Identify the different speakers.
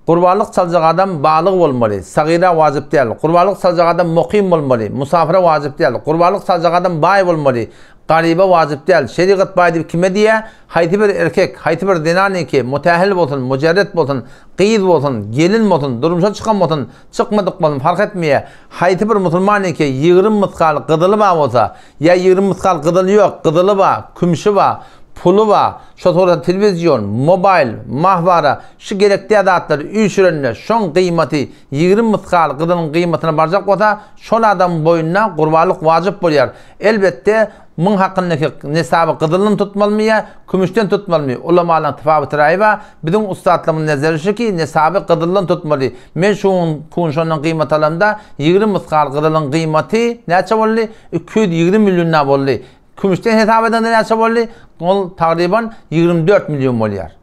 Speaker 1: Gurbanlyk çaljak adam balyg bolmaly, sagyra wajyp däl. Gurbanlyk çaljak adam mukym bolmaly, musafyra wajyp däl. Gurbanlyk çaljak adam baý bolmaly, garyba wajyp däl. Şerigat baý diýip kime diýýär? Haýsy bir erkek, haýsy bir zenanyňky, mutähil bolsun, mujerret bolsun, gyz bolsun, gelin bolsun, durmuşa çykan bolsun, çykmadyk bolsun, fark etmeýär. Haýsy bir musulmanyňky 20 mysgal gyzyly bar bolsa, Ýa 20 mysgal gyzyly ýok, gyzyly bar, kümşi bar, puly bar, şo sorasa telewizion, mobaýl, mahwara, şu gerek däl zatlary üýşürende şoň gyýmaty 20 mysgal gyzylyň gyýmatyna barjak bolsa, şol adamyň boýnuna gurbanlyk wajyp bolýar. Elbetde, muň hakyndaky nesaby gyzyldan tutmalymy ýa kümüşden tutmalymy, ulamalaryň tafawuty raýy bar, biziň ussatlarymyň nezeri şu ki, nesaby gyzyldan tutmaly. Men şu gün şondan gyýmat alamda, 20 mysgal gyzylyň gyýmaty näçe boldy? 220 million boldy. Kümüşden hesap edende näçe boldy? Ol tagryban 24 million bolýar.